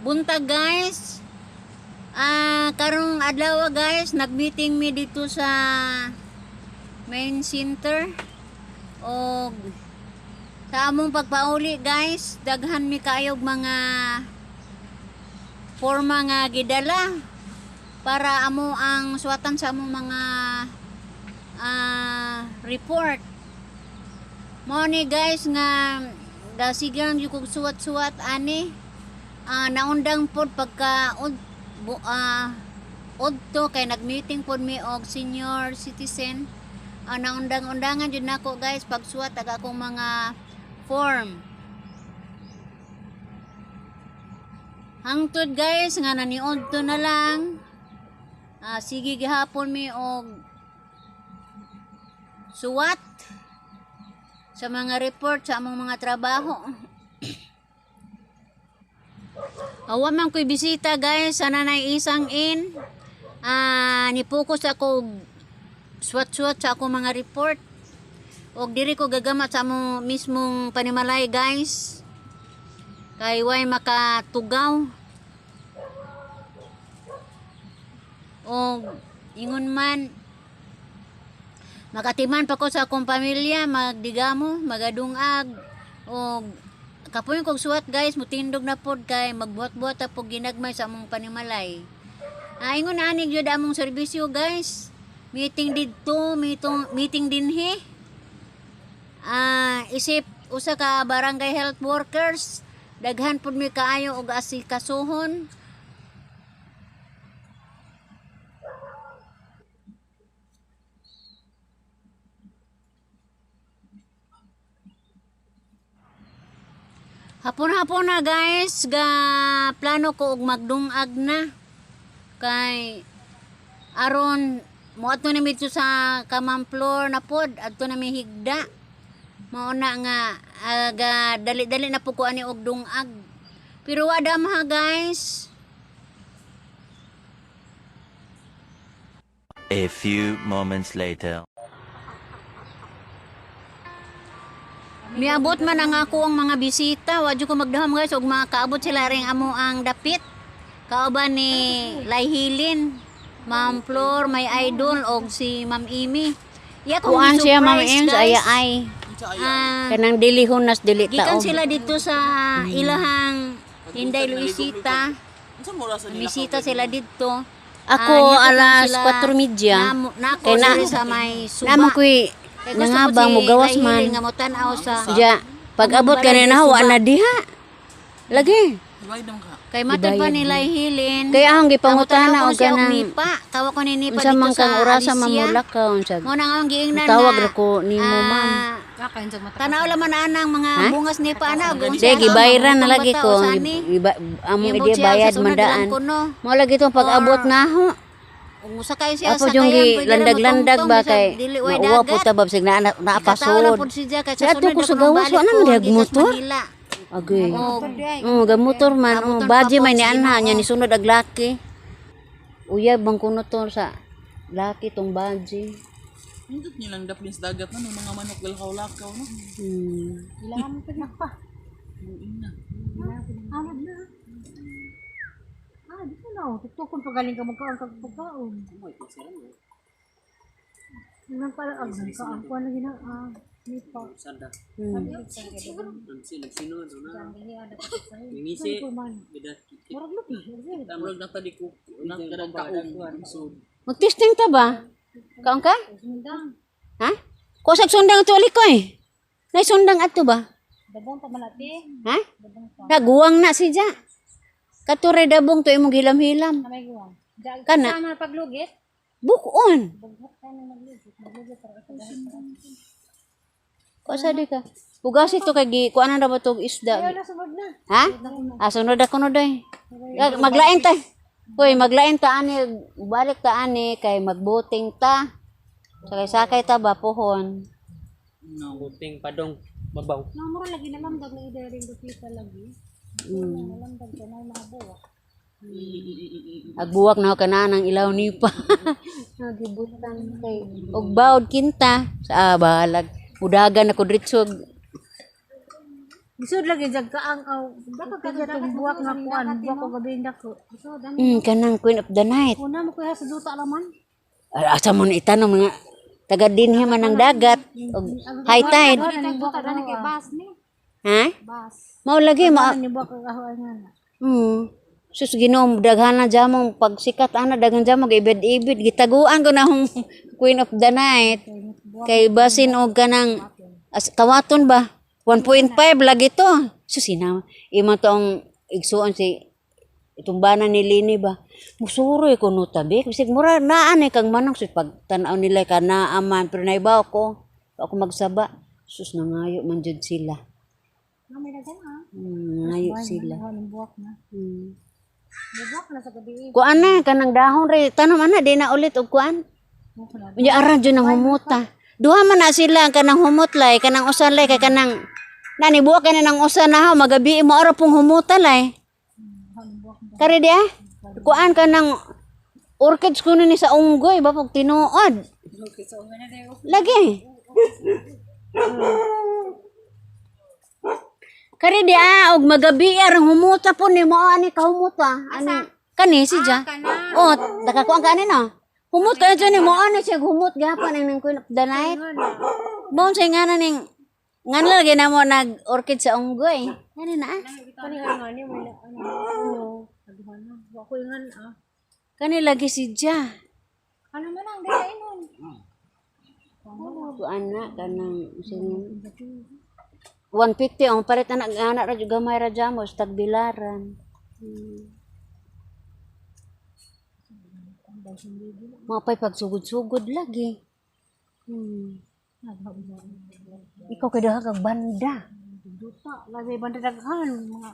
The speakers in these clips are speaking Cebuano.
Buntag, guys. Karong adlaw, guys, nag-meeting mi dito sa main center. Og sa among pagpauli, guys, daghan mi kaayog mga forma nga gidala para amo ang suwatan sa among mga report. Mao ni, guys, nga gasigang jud kog suwat-suwat ani. Naundang pod pagka udto kay nag-meeting pod mi og senior citizen. Naundang-undangan jud nako, guys, pagsuwat ag akong mga form. Hangtod, guys, nga naniudto na lang. Sige gihapon mi og suwat sa mga report sa among mga trabaho. Awa man ko'y bisita, guys, sana na isang in. Ni-focus ako og suwat-suwat sa akong mga report. Og diri ko gagamat sa among mismong panimalay, guys. Kay way makatugaw. Og ingon man makatiman pa ko sa akong pamilya, magdigamo, magadungag og kapoy kog suwat, guys, mutindog na pod kay magbuhat-buhat ta pog ginagmay sa among panimalay. Ingon ani gyud among serbisyo, guys. Meeting didto, meeting dinhi. Isip usa ka barangay health workers, daghan pud mi kaayo og asikasuhon. Hapon-hapon na, guys, ga plano ko og magdungag na. Kay aron moadto na mi dito sa Kamamplor na pod, adto na mi higda. Mao na nga ga dali-dali na po ko ani og dungag. Pero wa damha, guys. A few moments later. Miabot man ang ako ang mga bisita, wa jud ko magdahom, guys, og makaabot sila ring amo ang dapit. Kauban ni Layhilin, Ma'am Flor, may idol og si Ma'am Amy. Iya kong Kuan siya, Ma'am surprise, Ems, guys. aya ay. Kanang dili hunas dili Gikan taob. sila dito sa ilahang Inday Luisita. Misita sila dito. Ako Niya po alas sila 4:30. Nako Kay na diri sa may suba. Namo koy Kay gusto po nangabang si mo gawas Layhilin man. nga motan-aw sa Ja, pag abot kanina wa na diha. Lagi. Kay matod pa ni Layhilin. Kay ahong gipangutana og og kanang nipa. Tawa ko ni nipa unsa dito man sa kang orasa Alicia. mamulakaw unsa. Mo na nga ang giingnan Tawag na ra ko nimo, ma'am. Tanaw laman anang mga bungas ni pa ana og Di gibayran na lagi ko. Among Imo ide siya, bayad sa sunod mandaan. lang kuno. Mo lagi tong pag-abot na ho. Ug musakay siya Apo sa yung kayan, gi pwede ra landag-landag motungtong, ba bisag kay dili way mauwa po dagat. ta bab sig na Ikatawa lang naapasod. pud siya kay sa Sa ato sunod ko ako sa nang gawas balik wa na ko, man dihag gikas motor. Manila. Agay. Og Oh, gamotor man. Oh, Abuton baji pa may po ni sa anha Ginoo. nya ni sunod ag laki. Uyab bang kuno to sa laki tong baji. Nindot nilang daplin sa dagat na, may mga manok galakaw-lakaw, no? Buin na. Ah, di ko na. Tuktukon pa galing ka magkaon kag pagkaon. Nang pala ang kaon ko na gina nipa. Murag lupi. Murag na tadi ko, nagkarang kaong, sud. Magtesting ta ba? Kaon ka? Ha? Kusag sundang to ali ko eh. Nay sundang ato ba? Dabong pa malati. Ha? Naguwang na si Ja. Kature dabong to imong hilam-hilam. May guwang. Kana Sama paglugit. bukon. Kusa di ka. Pugasi to kay gi kuanan ra ba tog isda? Sunod na. Ha? Sunod ako no day. Maglain ta. Hoy, maglain ta ani, balik ta ani kay magbuting ta. Sakay-sakay ta ba pohon. No. Buting padong, babaw. Namura lagi na lamdag na ida rin dupita lagi. Nalamdag ka na mga buwak. Agbuwak na ako kana ng ilaw nipa. Nagibutang kay og bawd kinta sa bahalag. Udagan ako diretso. Lisod lagi jag kaang aw. Dako ka tong buwak nga kuan, buwak ko gabi dako. Kanang Queen of the Night. Una mo kuya sa duta raman. Ah, asa mo na itanong mga taga dinhi man ang dagat og high tide. Ni buwak ka kay bas ni. Ha? Bas. Mao lagi ma. Ni buwak ka kahoy nga na. Sus, Ginoo, daghan na jamong pagsikat ana, daghan jamong ibid-ibid gitaguan ko na akong Queen of the Night. Kay basin og kanang as, kawaton ba 1.5 lagi to. Sus, ina imo tong igsuon si itong bana ni Lini ba. Musuroy ko no tabi bisag mura naan eh kang manong sus pag tan-aw nila ka naaman pero naibaw ko ako magsaba. Sus, nangayo man jud sila. May daghan ah. Nangayo sila. Ni buwak na. Buwak na sa gabi. Kuan na kanang dahon re tanom ana di na ulit og kuan. Unya ara jud nang humuta. Duha man na sila kanang humot lay, kanang usa lay kay kanang nani buwa kani nang usa na ha magabi mo ara pong humuta lay. Kare di ah. Kuan kanang orchids kuno ni sa unggoy ba pag tinuod. Lagi. Kare di ah og magabi arang humuta po ni mo ani kahumuta. Ani kani si ja. Oh, nakakuan ka ani no. Humot kayo dyan ni mo ani siya humot gapon ang nang Queen of the Night. Mo siya nga na ning ngan lagi na mo nag orchid sa unggoy. Ngani na ah. Kani nga ni may ano. Ano. Aduhan na. Wa ko ingan ah. Kani lagi si ja. Ano man ang dili inon. Kuan na kanang sino 150 ang palit na anak ra jud gamay ra jamos tagbilaran. Mapay pagsugod-sugod lagi. Ikaw kay daha kag banda. Duta, lagi banda daghan mga.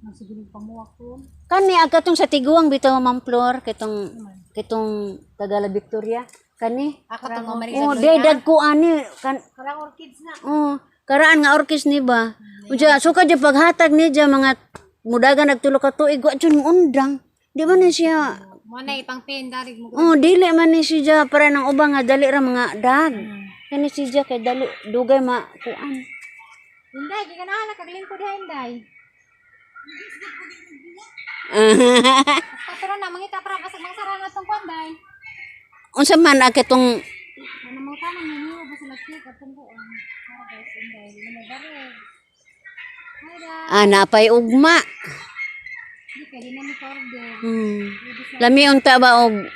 Nasa ginig pamuwak ko. Kani ang katong sa Tiguang bitaw Ma'am Flor kitong kitong Tagala Victoria kani. Ako tong Oh, day dagko ani kan Karang orchids na. Oh, karaan nga orkis ni ba? Uja, suka jud paghatag ni ja mga mudagan nagtulo ka tuig wa jud undang. Di man ni siya. Mo na ipang pin darig mo. Oh, dili man ni siya para nang ubang nga dali ra mga dag. Kani si ja kay dali dugay ma kuan. Inday, giganahan na kaglingkod diha inday. Patro na mangita para basag mangsara na tong kuan day. Unsa man ang katong Ano mo tanong ninyo basta nagtik atong kuan. Para guys inday, di mo bare. Hi da. napay ugma. Di kay di na mi order. Lami unta ba og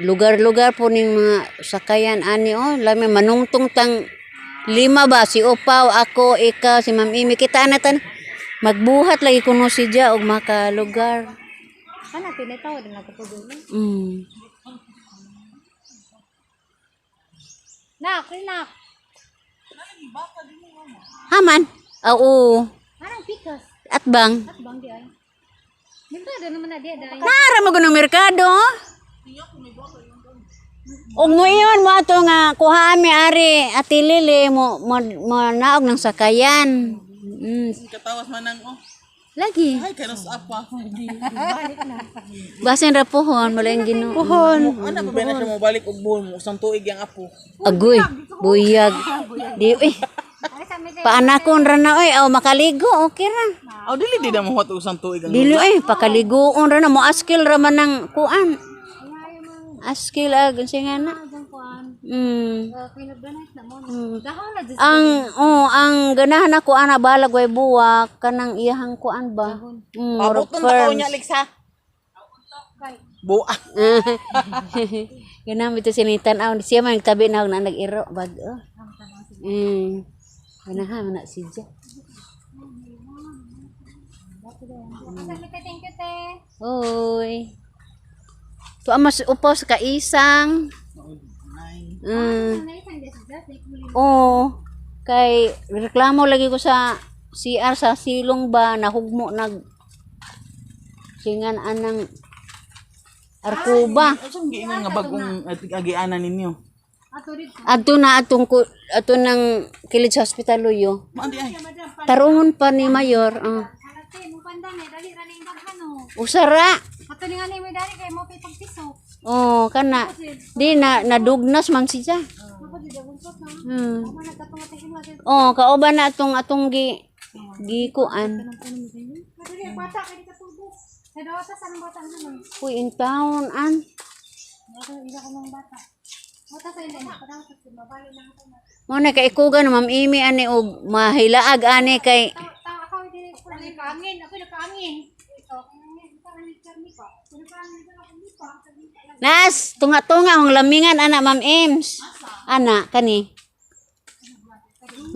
lugar-lugar po ning mga sakayan ani oh, lami manungtong tang lima ba si Upaw, ako, ikaw, si Ma'am Amy kita na tan magbuhat lagi kuno si Ja og makalugar. Kana tinitaw din ako pud. Nak, nak. Haman. Oo. Anong pikas? At bang? At bang di ay. Merkado naman na di ay. Nara mo gunong merkado. Og moingon mo ato nga kuha mi ari Ate Lily mo, mo, mo naog ng sakayan. Katawas man ang oh. Lagi. Ay kanus apa. Basin ra pohon mula yung Ginoo. Puhon. Ana pa ba na siya mobalik og buhon mo usang tuig ang apo. Agoy, buyag. Di uy. Paanakon ra na oy, aw makaligo okay ra. Aw dili di na mo huwat usang tuig ang. Dili oy, pakaligoon ra na mo askil ra man ang kuan. Askil ag unsa nga na. Queen of the Night na mo. Dahon na dyan. Ang oh, ang ganahan ako ana balag way buwak kanang iyahang kuan ba. Abot Murag na tao firm. niya Alexa. Buak. Ganahan ito sinitan aw siya man nagtabi na og na nag-iro bag-o. Ganahan man na siya. Thank you, te. Hoy. Tuwa mas upaw sa kaisang. Oo. Kay reklamo lagi ko sa CR sa silong ba nahugmo nag singan anang arkuba. Usang giingon nga bagong agianan ninyo? Adto na atong ato nang Kilid Hospital luyo. Maandi ay. Tarungon pa ni Mayor. Ate, mo pandan eh. Dali ra ning daghan oh. Usara. Ato ni nga ni mo dali kay mo pay pagtiso. Oh, kana. Di na nadugnas man siya. Ako di dagon ko na. Tama na katong atong kinuha sa Oh, kauban na atong atong gi gikuan. Dili bata kay di katubo. Sa dawata sa anong bata ano? Uy, in town an. Ako ila ko ng bata. Bata sa ila parang sa mabali na ako na. Mo na kay ikugan Ma'am Amy ani og mahilaag ani kay Ta ako dili ko nakaangin, ako nakaangin. Ito, angin, parang ni Charmy pa. Nakaangin ko ako ni pa. Nas, tunga-tunga ang lamingan ana Ma'am Ems. Ana kani.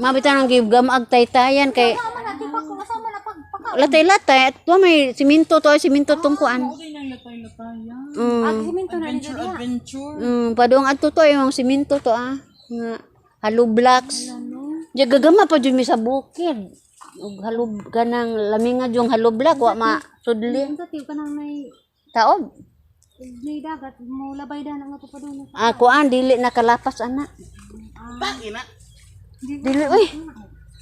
Mabitan ang gibgamag taytayan kay Sama na di pa ko masama na pag paka. latay-latay at wa may simento to ay simento tungkuan. Okay nang latay-latay yan. Ag simento na ni Adventure, dili. adventure. Padung adto to ay ang simento to ah. Nga hollow blocks. Di gagama pa jud mi sa bukid. Ug hollow kanang laminga yung hollow block wa ma sudli. Unsa tiyo kanang may Taob. may dagat mo labay da na nga papadung. Ah, kuan dili na kalapas ana. Bakit na? Dili uy.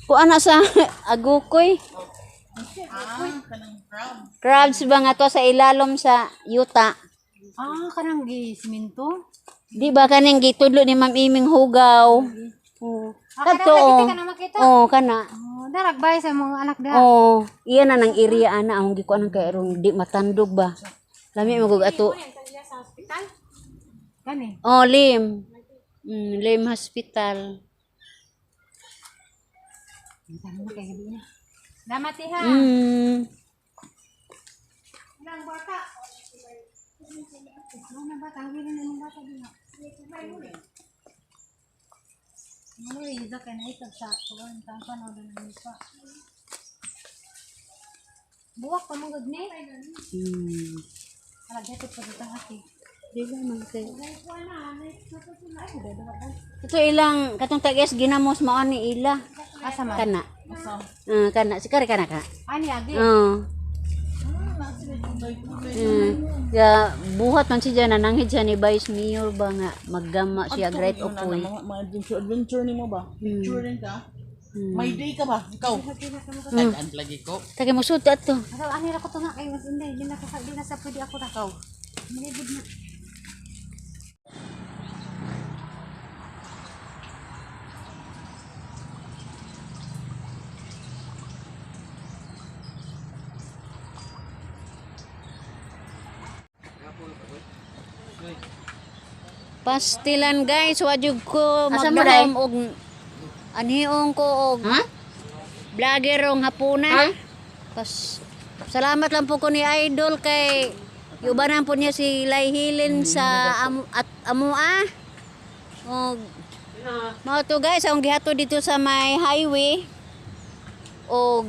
Kuan na sa agukoy. Ah, kanang crab. Crabs ba nga to sa ilalom sa yuta? Ah, kanang gi simento. Di ba kaning gitudlo ni Ma'am Iming hugaw? Oo. Ah, Kadto kanang oh. nakita ka na makita. Oh, kana. Oh, darag bay sa mga anak da. Oh, iya na nang area ana ang gikuan kay aron di matandog ba. Lami mo gug ato. Kani. Oh, Lim. Lim Hospital. Tanong kay gabi na. Salamat ha. Ilang bata? Ano na bata? Ang na ng bata din. Ano iza kay naitag sa kuan tang panaw na pa. Buwak pa mong gud ni. Ala gato pa dito ate. Di ba man kay. Ito ilang katong tag-es ginamos mao ni ila. Asa man? Kana. Ah, kana sikari kana ka. Ani agi. Oo. Ya, buhat man siya nananghid siya ni Vice Mayor ba nga maggama siya Adto, great yun na, upoy. Mga adventure, adventure ni mo ba? Picture rin ka? May day ka ba? Ikaw? Tagaan lagi ko. Tagay mo sud ato. Asa ani ra ko to nga kay mas inday di na ka di na sa pwede ako ra. Malibod na. Pastilan guys, wajud ko magdahom og anhiong ko og vlogger og hapuna. Pas salamat lang po ko ni Idol kay yubanan po niya si Lai Hilin sa amu, at amua. Og mao to guys, ang gihato dito sa may highway. Og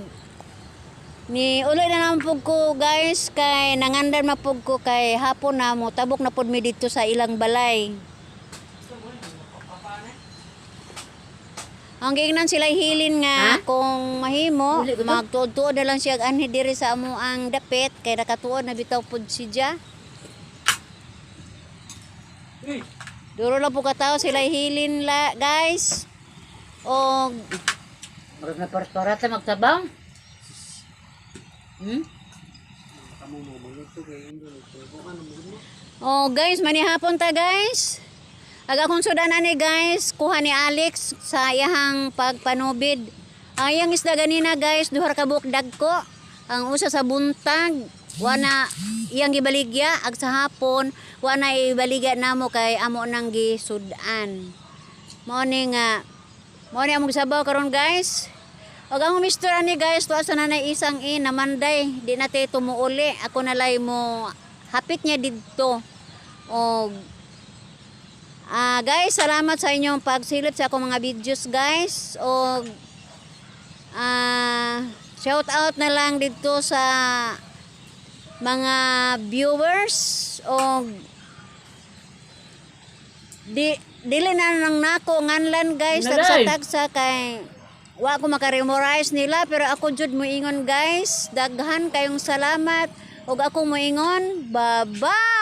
ni uloy na naman po ko guys kay nangandan na po ko kay hapon na mo tabok na pod mi dito sa ilang balay. Ang giingnan sila hilin nga kung mahimo magtuod-tuod na lang siya og anhi diri sa amo ang dapit kay nakatuod na bitaw pod siya. Duro lang po katawo sila hilin la guys. Og Murag na parparata magtabang. Oh guys, manihapon ta guys. Aga akong sudan ani guys, kuha ni Alex sa iyahang pagpanubid. Ayang isda ganina guys, duha ra ka buok dagko. Ang usa sa buntag, wana iyang gibaligya ag sa hapon, wana ibaligya namo kay amo nang gisudan. Mao ni nga mao ni among sabaw karon guys. Og ang mister ani guys, tuwa sa nanay isang i namanday, di na tay tumuuli. Ako nalay mo hapit niya didto. Og guys, salamat sa inyong pagsilip sa akong mga videos guys. Og shout out na lang dito sa mga viewers og di dili na nang nako nganlan guys tagsa-tagsa kay wa ko makaremorize nila pero ako jud moingon guys, daghan kayong salamat ug ako moingon, bye bye.